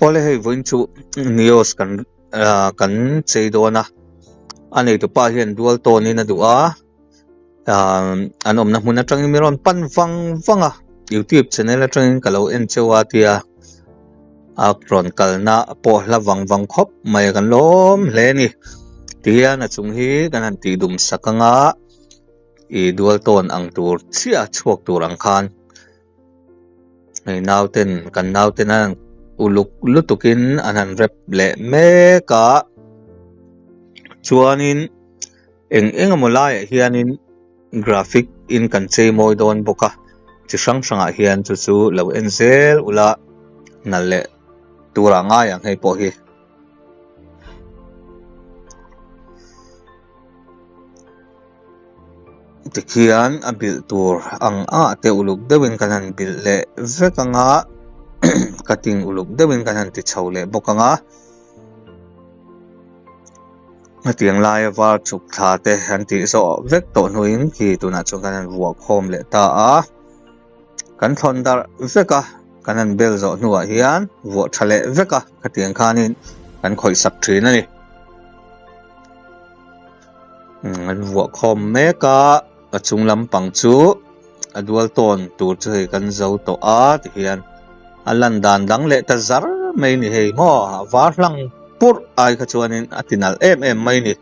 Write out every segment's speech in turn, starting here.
Awle hei vawiin chu news kan ah kan chei dawn a a neitupa hian dual tawnin a duh a ah an awmna hmun atangin mi rawn pan vang vang a youtube channel atangin ka lo en cheu a tia a rawn kalna pawh hla vang vang khawp mai a kan lawm hle a ni tihian a chung hi kan han tih dum sak anga ih dual tawn ang tur chiah chhuak tur ang khan. Hei nauten kan nauten an uluk lutukin an han rep leh mek a chuanin eng eng emaw laiah hianin graphic in kan chei mawi dawn bawk a chi hrang hrangah hian chu chu lo en zel ula nalh leh turah ngai ang hei pawh hi. Tikhian a bilh tur ang angah te uluk deuhin kan han bilh leh vek ang a cutting uluk deuhin kan han ti chho leh bawk ang a hetiang laia var chhuk thla te an tih zawh vek tawh hnuin khi tunah chuan kan han vuah khawm leh ta a kan thlawn darh vek a kan han bel zawh hnuah hian vuah tha leh vek a khatiang khanin kan khawih sak thin a ni. An vuah khawm mek a a chung lampang chu a dual tawn tur chu hei kan zo tawh a tihian a lan dan dang leh ta zar mai a ni hei maw a var hlang purh ai kha chuanin a ti nalh em em mai a ni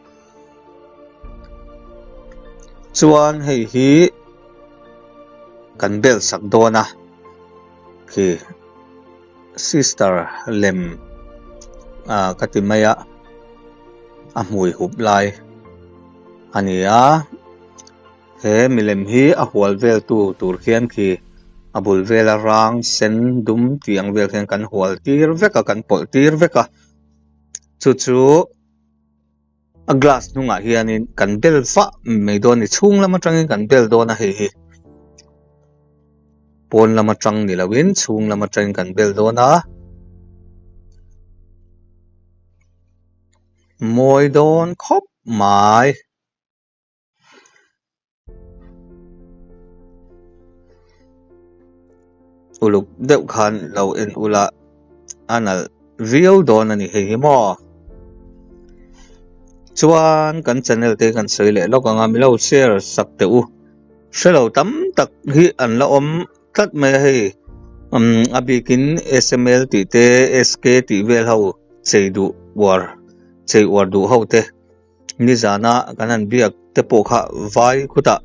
chuan hei hi kan bel sak dawn a khi. Sister lem ah ka ti mai a a hmui hup lai a ni a he milem hi a hual vel tu tur khian khi a bul vela rang sen dum tih ang vel khian kan hual tir vek a kan pawlh tir vek a chu chu. A glass hnungah hianin kan bel vah mai dawn a ni chhung lam atangin kan bel dawn a hei hi pawn lam atang ni loin chhung lam atangin kan bel dawn a mawi dawn khawp mai. Uluk deuh khan lo en ula a nalh viau dawn a ni hei hi maw chuan kan channel te kan sawi leh lawk ang a milo share sak teh u hrelo tam tak hi an la awm tlat mai a hei umm a bikin sml tih te sk tih vel ho chei duh uar chei uar duh ho te. Nizana kan han biak te pawh kha vai khutah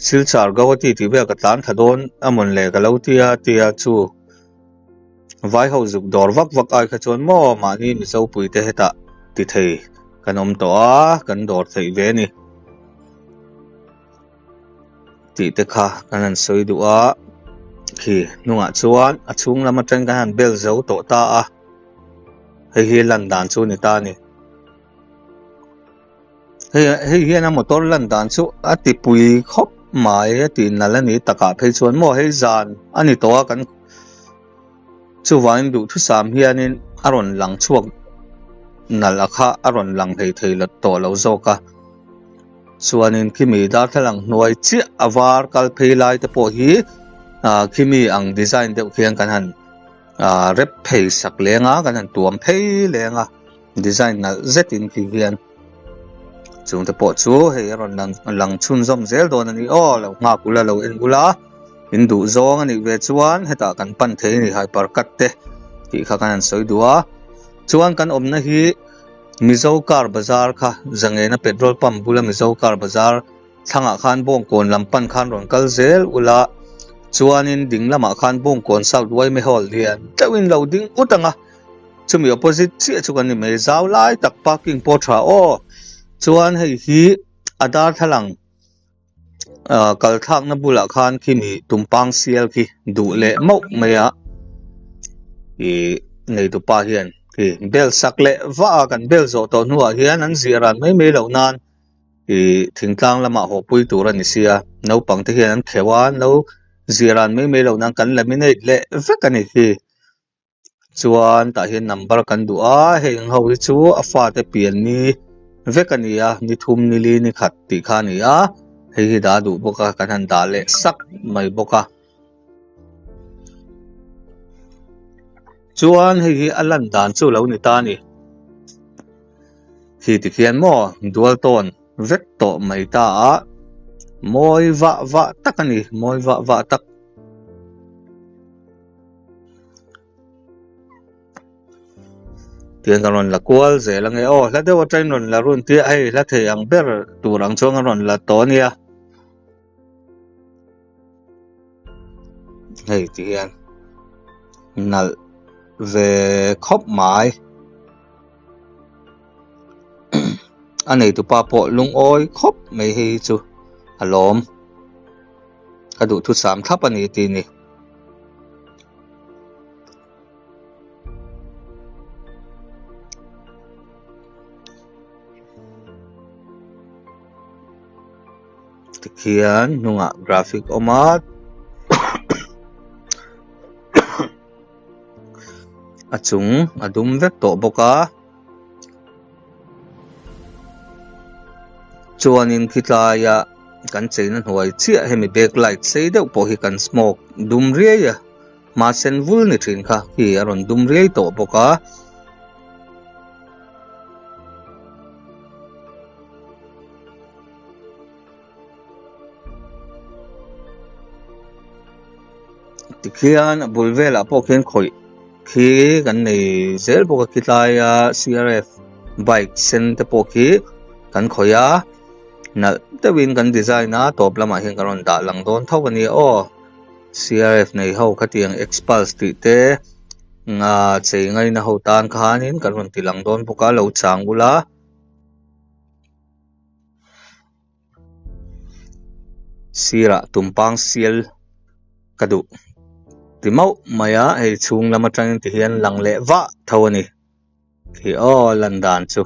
Silchar Guwahati tih vel ka tlan thla dawn a mawn le ka lo tia tia chu vai ho zuk dawr vak vak ai kha chuan maw mahni Mizo pui te hetah ti thei kan awm tawh a kan dawr theih ve a ni tih te kha kan han sawi duh a khi hnungah chuan a chhung lam atang kan han bel zo tawh ta a hei hi lan dan chu a ni ta a ni. Hei hei hian a motor lan dan chu a ti pui khawp mai a tih nalh a ni takah phei chuan maw hei zan a ni tawh a kan chuvangin duhthusam hianin a rawn lang chhuak nalh a kha a rawn lang hlei thei lo tawh lo zawk a chuanin khimi darthlalang hnuai chiah a var kal phei lai te pawh hi ah khimi ang design deuh khian kan han ah rep phei sak leng a kan han tuam phei leng a. Design nalh zetin khi hian chungte pawh chu hei a rawn lang lang chhunzawm zel dawn a ni aw lo nghak ula lo en ula in duh zawng a nih ve chuan hetah kan pan thei a ni hyper cut te tih kha kan han sawi duh a chuan kan awmna hi Mizo car bazar kha Zangena petrol pump bula Mizo car bazar thlangah khan Bawngkawn lam pan khan rawn kal zel ula chuanin ding lamah khan Bawngkawn South Yma Hall lian deuhin lo ding ut ang a. Chumi opposite chiah chu kan ni mai zau lai tak parking pawh tha aw chuan hei hi a darthlalang ah kal thlakna bulah khan khimi tumpang sial khi duh leh mauh mai a ih neitupa hian khi bel sak leh vah a kan bel zawh tawh hnuah hian an ziah ran mai mai loh nan ih thingtlang lamah haw pui tur a ni sia naupang te hian an kheuh a an lo ziah ran mai mai loh nan kan laminate leh vek a ni khi. Chuan tah hian number kan duh a heng ho hi chu a fate pian ni vek a ni a ni thum ni li ni khat tih kha a ni a hei hi dah duh bawk a kan han dah leh sak mai bawk a. Chuan hei hi a lan dan chu lo ni ta a ni. Khi tikhian maw dual tawn vek tawh mai ta a, mawi vah vah tak a ni, mawi vah vah tak. Tihian kan rawn la kual zel ange aw hla deuh atangin rawn la run tia hei hla thei ang ber tur ang chuan an rawn la tawh a nia. Hei ti hian nalh ve khawp mai a neitupa pawh lungawi khawp mai hei hi chu a lawm ka duhthusam thlap a ni tih ni. Tikhian hnungah graphic awm a a chung a dum vek tawh bawk a chuanin khitlaia kan cheina hnuai chiah hemi back light sei deuh pawh hi kan smoke dum riai a hma sen vul ni thin kha khi a rawn dum riai tawh bawk a. Tikhian a bul velah pawh khian khawih khi kan nei zel bawk a khitlaia C R F bike sen te pawh khi kan khawih a nalh deuhin kan design a tawp lamah hian kan rawn dah lang dawn tho a nia aw C R F nei ho khatiang xpulse tih te ah chei ngaina ho tan khanin kan rawn ti lang dawn bawk a lo chang ula. Sirah tumpang sial ka duh ti mauh mai a hei chhung lam atangin ti hian lang leh vah tho a ni khi aw lan dan chu.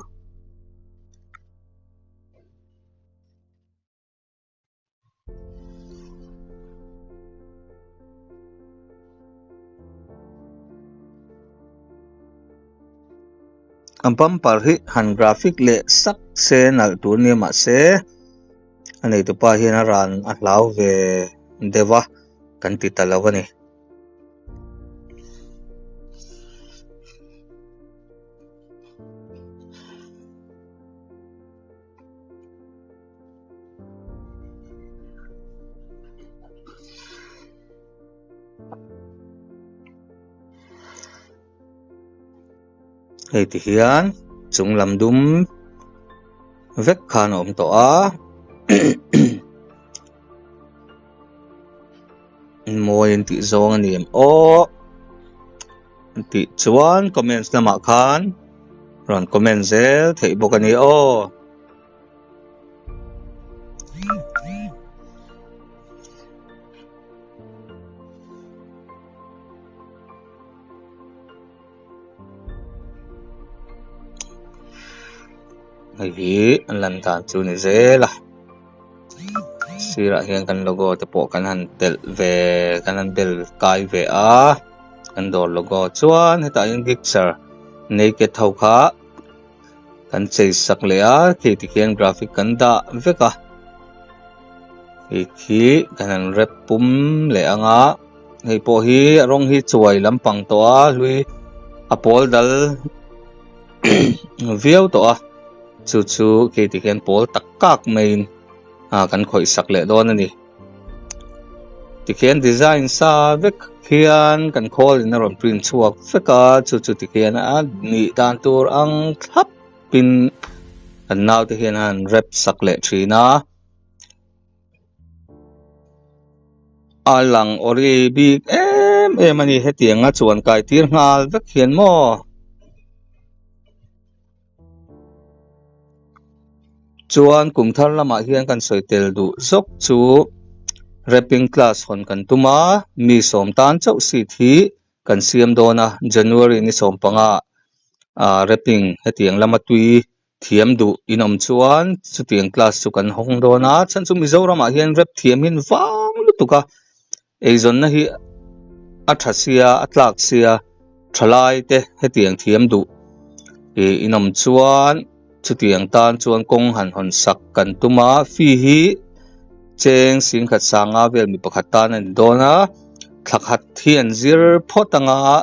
A bumper hi han graphic leh sak se nalh tur nia mahse a neitupa hian a ran a hlau ve deuh a kan ti ta lo a ni. Hei ti hian chung lam dum vek khan a awm tawh a mawi an tih zawng a ni em aw tih chuan comments lamah khan rawn comment zel theih bawk a ni aw. Hei hi an lan dan chu ni zel a sirah hian kan logo te pawh kan han telh ve kan han bel kai ve a kan dawr logo chuan hetah hian gixxer naked ho kha. Kan chei sak leh a khi tikhian graphic kan dah vek a hei khi kan han rep pum leh ang a hei pawh hi a rawng hi chuai lampang tawh a hlui a pawl dal viau tawh a chu chu khi tikhian pawl tak kak maiin ah kan khawih sak leh dawn a ni. Tikhian design sa vek hian kan khawl in a rawn print chhuak vek a chu chu tikhian a nih dan tur ang thlap in kan naute hian a han rep sak leh thin a a lang awri bik em em a ni hetiang a chuan kai tir nghal vek hian maw. Chuan kum thar lamah hian kan sawi tel duh zawk chu wrapping class hawn kan tum a, mi sawm tan chauh seat hi kan siam dawn a, January ni 15 ah wrapping hetiang lama tui thiam duh in awm chuan chutiang class chu kan hawng dawn a, chhan chu Mizoramah hian wrap thiam hi an vang lutuk a. Eizawnna hi a tha sia, a tlak sia, thalai te hetiang thiam duh ih in awm chuan chutiang tan chuan kawng han hawn sak kan tum a, fee hi cheng singkhat sanga vel mi pakhat tan a ni dawn a, thla khat hi an zir phawt ang a.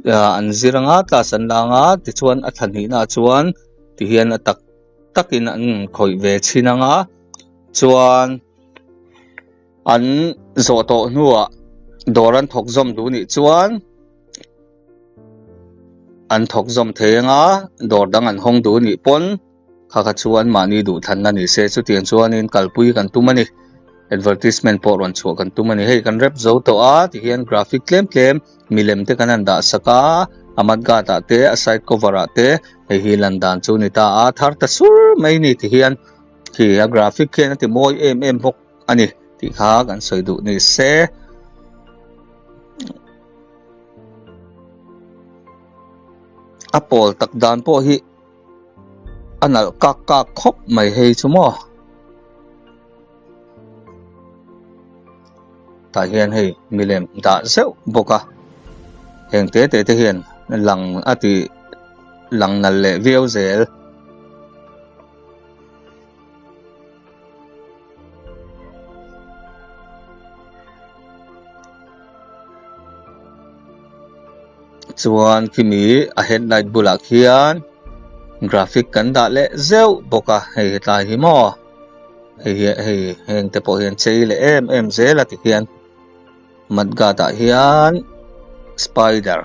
An zir anga class an la anga tichuan a thla hnihna ah chuan tihian a tak takin an khawih ve chhin anga chuan an zawh tawh hnuah dawr an thawk zawm duh nih chuan an thawk zawm thei anga dawr dang an hawng duh nih pawn kha kha chuan mahni duhthlanna ni se chutiang chuanin kalpui kan tum a ni advertisement pawh rawn chhuah kan tum a ni hei kan rep zo tawh a tihian graphic tlem tlem milem te kan han dah sak a a mudguard ah te a side cover ah te hei hi lan dan chu ni ta a thar ta sur mai ni tihian khi a graphic khian a ti mawi em em bawk a ni tih kha kan sawi duh ni se. A pawl tak dan pawh hi a nalh kak kak khawp mai hei chu maw tah hian hei milem dah zeuh bawk a heng te te te hian lang a tih lang nalh leh viau zel. Chuan khimi a headlight bulah khian graphic kan dah leh zeuh bawk a hei hetlai hi maw hei hi hei heng te pawh hian chei leh em em zel a tikhian mudguard ah hian spider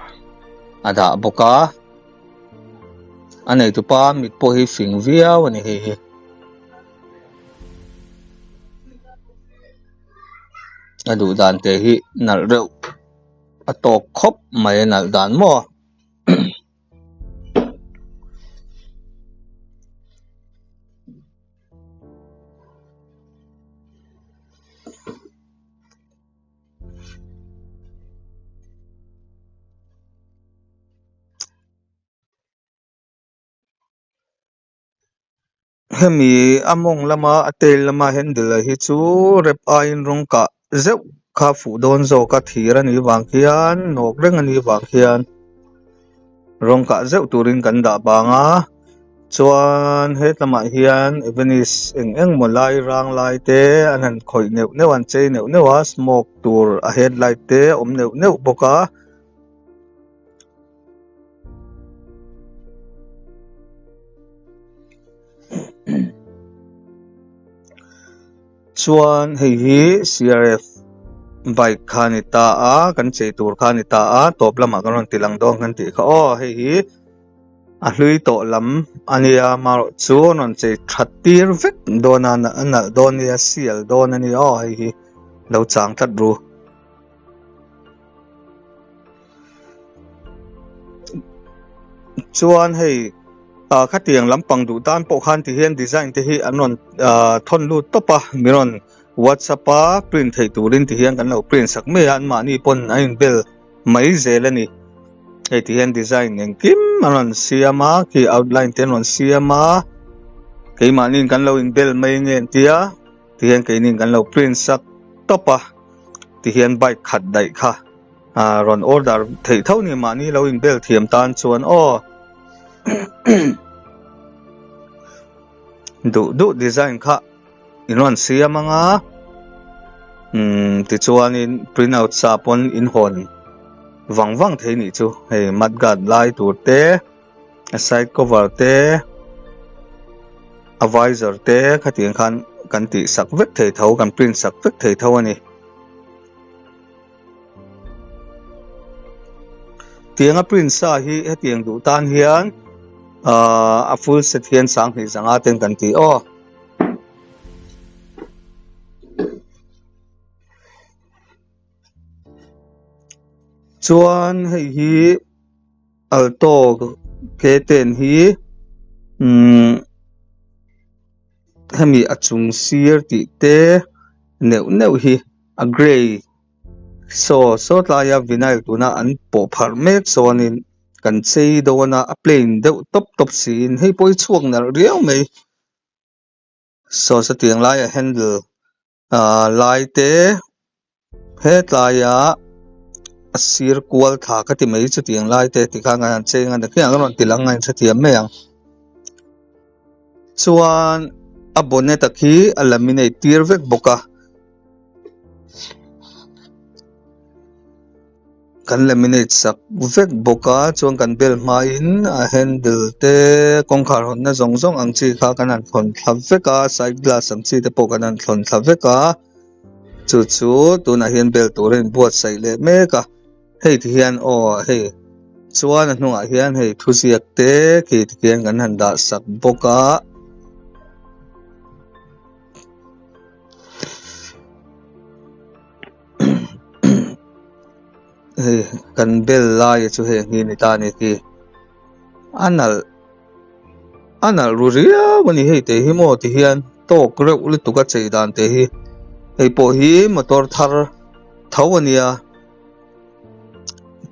a dah bawk a. A neitupa mit pawh hi fing viau a ni hei hi. A duh dan te hi nalh reuh a tawk khawp mai a nalh dan maw. Hemi a mawng lama a tail lama handle hi chu rep aiin rawng kah zeuh kha fuh dawn zawk a thir a nih vang khian nawk reng a nih vang khian rawng kah zeuh turin kan dah bang a chuan hetlamah hian Avenis eng eng maw lai rang lai te an han khawih neuh neuh a an chei neuh neuh a smoke tur a headlight te a awm neuh neuh bawk a. Chuan hei hi CRF bike kha a ni ta a kan chei tur kha a ni ta a tawp lamah kan rawn ti lang dawn kan tih kha aw hei hi a hlui tawh lam a nia amaherawh chu an rawn chei that tir vek dawn a a nalh dawn a nia sial dawn a nia aw hei hi lo chang tlat ru. Chuan hei ah khatiang lampang duh tan pawh khan ti hian design te hi an rawn ah thawn lut tawp a mi rawn whatsapp a print theih turin ti hian kan lo print sak mai a anmahni pawn an inbel mai zel a ni hei ti hian design engkim an rawn siam a khi outline te an rawn siam a keimahniin kan lo inbel mai nge an tia ti hian keiniin kan lo print sak tawp a. Ti hian bike khat daih kha ah rawn order theih tho ni mahni lo inbel thiam tan chuan aw duh duh design kha in rawn siam anga umm tichuanin print out sa pawn in hawn vang vang thei nih chu hei mudguard lai tur te. A side cover te a visor te khatiang khan kan tih sak vek thei tho kan print sak vek thei tho a ni. Tianga print sa hi hetiang duh tan hian ahh a full set hian 20 zanga ten kan ti aw. Chuan hei hi. Alto ke ten hi umm hemi a chung sir tih te neuh neuh hi a grey saw saw tlaia vinyl tuna an pawh pharh mek chuanin kan chei dawn a a plain deuh tawp tawp siin hei pawh hi chhuak nalh riau mai saw satiang laia handle. Ahh lai te hetlai ah a sir kual thla ka ti mai chutiang lai te tikhan kan han cheng a ni khiang a rawn ti lang a inhrethiam mai ang chuan a bonnet a khi a laminate tir vek bawk a. Kan laminate sak vek bawk a chuan kan bel hmain a handle te kawngkhar hawnna zawng zawng ang chi kha kan han thlawn thla vek a side glass ang chi te pawh kan han thlawn thla vek a chu chu tunah hian bel tur a inbuatsaih leh mek a hei ti hian aw hei chuan a hnungah hian hei thuziak te khi ti khian kan han dah sak bawk a. Hei kan bel lai chu hei hi ni ta ni khi a nalh a nalh ru riau a ni hei te hi maw ti hian tawk reuh lutuk a chei dan te hi hei pawh hi motor thar tho a nia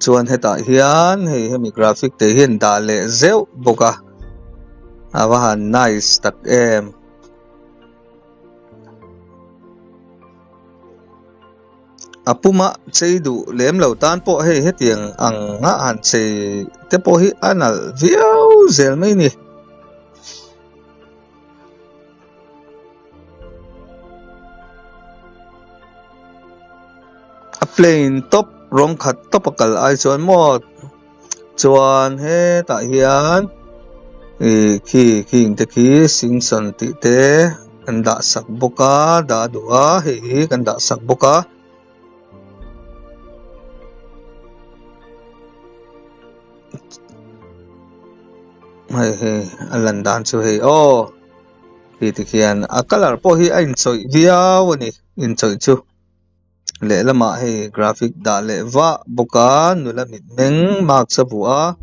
chuan hetah hian hei hemi graphic te hian dah leh zeuh bawk a a va han nice tak em. A puma chei duh lem lo tan pawh hei hetiang ang a han chei te pawh hi a nalh viau zel mai a ni. A plain tawp rawng khat tawp a kal ai chuan maw chuan hetah hian ih khi khing te khi singson tih te kan dah sak bawk a dah duh a hei hi kan dah sak bawk a. Hei hei a lan dan chu hei aw khi tikhian a colour pawh hi a inchawih viau a ni inchawih chu. Lehlamah hei graphic dah leh vah bawk a nula mitmeng mask a vuah a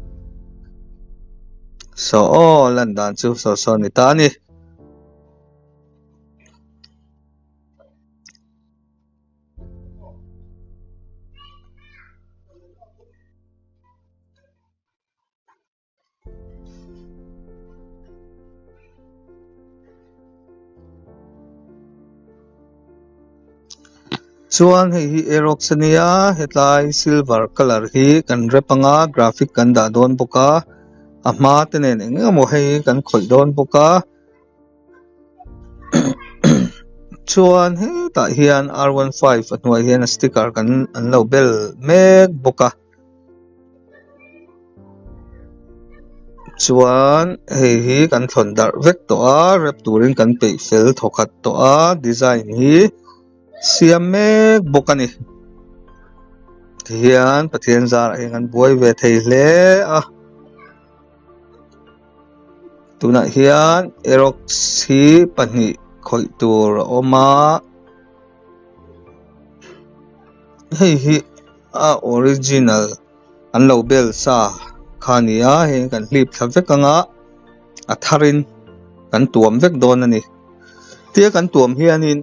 saw aw lan dan chu saw saw a ni ta a ni. Chuan hei hi Aerox a nia hetlai silver colour hi kan rep anga graphic kan dah dawn bawk a a hma te nen eng emaw hei kan khawih dawn bawk a chuan hetah hian r 15 a hnuai hian a sticker kan an lo bel mek bawk a. Chuan hei hi kan thlawn darh vek tawh a rep turin kan peih fel thawkhat tawh a design hi siam mek bawk a ni tihian Pathian zarah hian kan buai ve thei hle a tunah hian Aerox hi pahnih khawih tur a awm a hei hi. A original an lo bel sa kha a ni a heng kan hlip thla vek anga a tharin kan tuam vek dawn a ni tia kan tuam hianin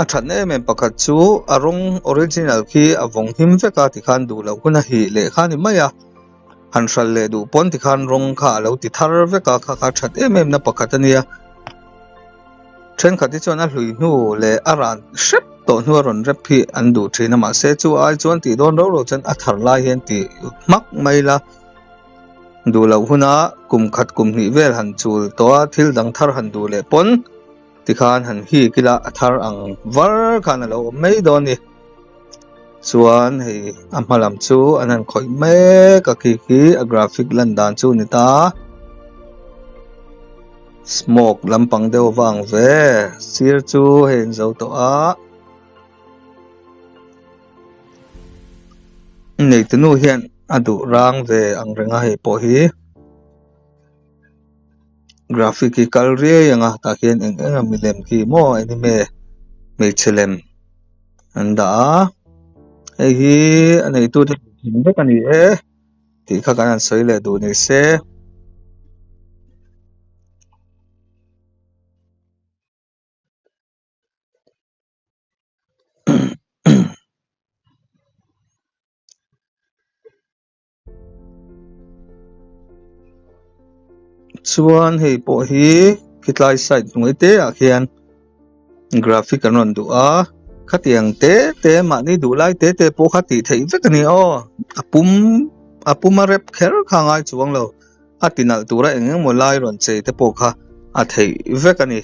a thatna em em pakhat chu a rawng original khi a vawng him vek a tikhan duh loh hun a hih leh kha a ni mai a han hral leh duh pawn tikhan rawng kha a lo ti thar vek a kha kha a that em em na pakhat a nia. Thenkhat hi chuan a hlui hnu leh a ran hrep tawh hnu a rawn rep hi an duh thin a mahse chu ai chuan tih dawn rau rau chuan a thar lai hian tih hmak mai la duh loh huna kum khat kum hnih vel han chul tawh a thil dang thar han duh leh pawn tikhan han hik ila a thar ang var khan a lo awm mai dawn a ni. Chuan hei a hma lam chu an han khawih mek a khi khi a graphic lan dan chu a ni ta. Smoke lampang deuh vang ve sir chu hei an zo tawh a. Neitunu hian a duh rang ve ang reng a hei pawh hi. Graphic hi kal riai ang a tah khian eng eng a milem khi maw anime hmeichhe lem an dah a hei hi a neitute vek a ni e tih kha kan han sawi leh duh ni se. Chuan hei pawh hi khitlai side hnuai te ah khian graphic an rawn duh a khatiang te te mahni duh lai te te pawh kha tih theih vek a ni aw a pum a pum a rep kher kha a ngai chuang lo a ti nalh tura eng emaw lai rawn chei te pawh kha a theih vek a ni.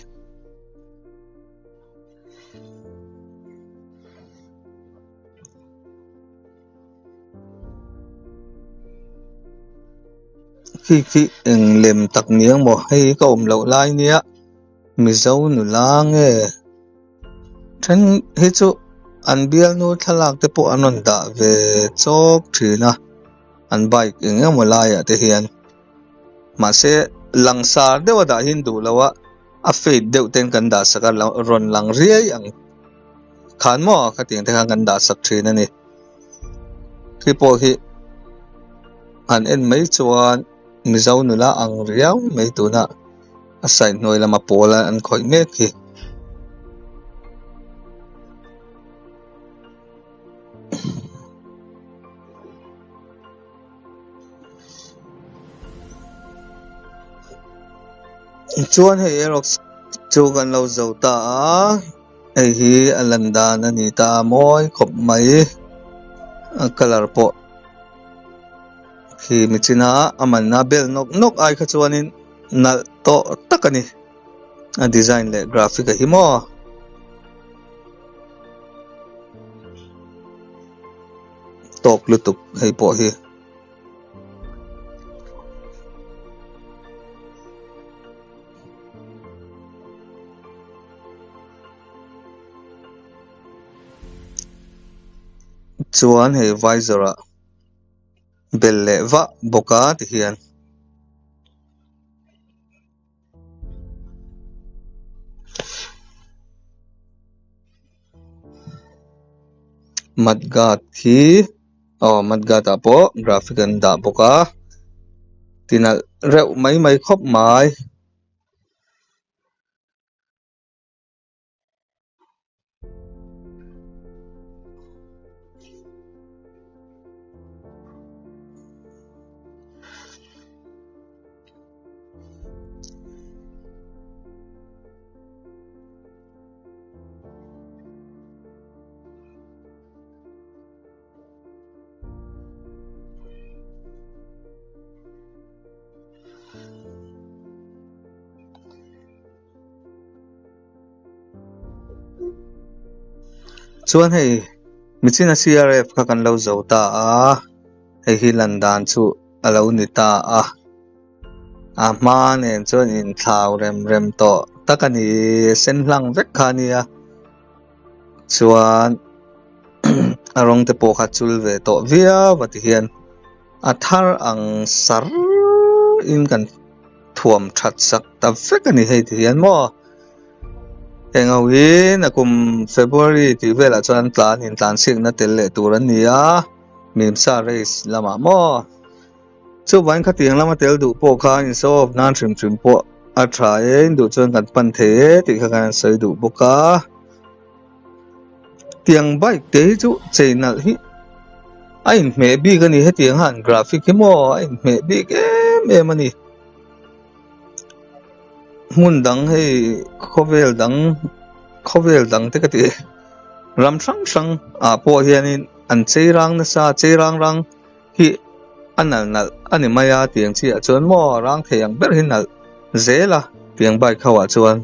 Khi khi eng lem tak ni ang maw hei ka awm loh lai nia mizo nula nge then hi chu an bialnu thlalak te pawh an rawn dah ve chawk thin a an bike eng emaw laiah te hian mahse langsar deuh a dah hi an duh lo a a fade deuh ten kan dah sak a rawn lang riai ang khan maw khatiang te khan kan dah sak thin a ni. Khi pawh hi han en mai chuan Mizo nula ang riau mai tuna a side hnuai lama pawl a an khawih mek hi. Chuan hei Aerox chu kan lo zo ta a. Hei hi a lan dan a ni ta a mawi khawp mai a colour pawh khi michina a manna bel nawk nawk ai kha chuanin nalh tawh tak a ni a design leh graphic a hi maw. Tawk lutuk hei pawh hi. Chuan hei visor ah bel leh vah bawk a ti hian. Mudguard hi aw mudguard ah pawh graphic an dah bawk a tinalh reuh mai mai khawp mai. Chuan hei michina C_R_F kha kan lo zo ta a hei hi lan dan chu a lo ni ta a a hma nen chuan inthlau rem rem tawh tak a ni sen hlang vek kha a nia chuan a rawng te pawh kha chul ve tawh viau a ti hian. A thar ang sar in kan thuam that sak ta vek a ni hei ti hian maw heng ho hi nakum February tih velah chuan tlan in tlan chhiatna tel leh tur an ni a Mimsa race lamah maw chuvangin khatiang lama tel duh pawh khan in show off nan hrim hrim pawh a tha e in duh chuan kan pan thei e tih kha kan sawi duh bawk a. Tiang bike te hi chu chei nalh hi a inhmeh bik a ni hetiang han graphic hi maw a inhmeh bik em em a ni hmun dang hei khawvel dang khawvel dang te ka ti ram hrang hrang ah pawh hianin an chei rang nasa chei rang rang hi a nalh nalh a ni mai a tiang chiah chuan maw rang thei ang ber hi nalh zel a tiang bike ho ah chuan.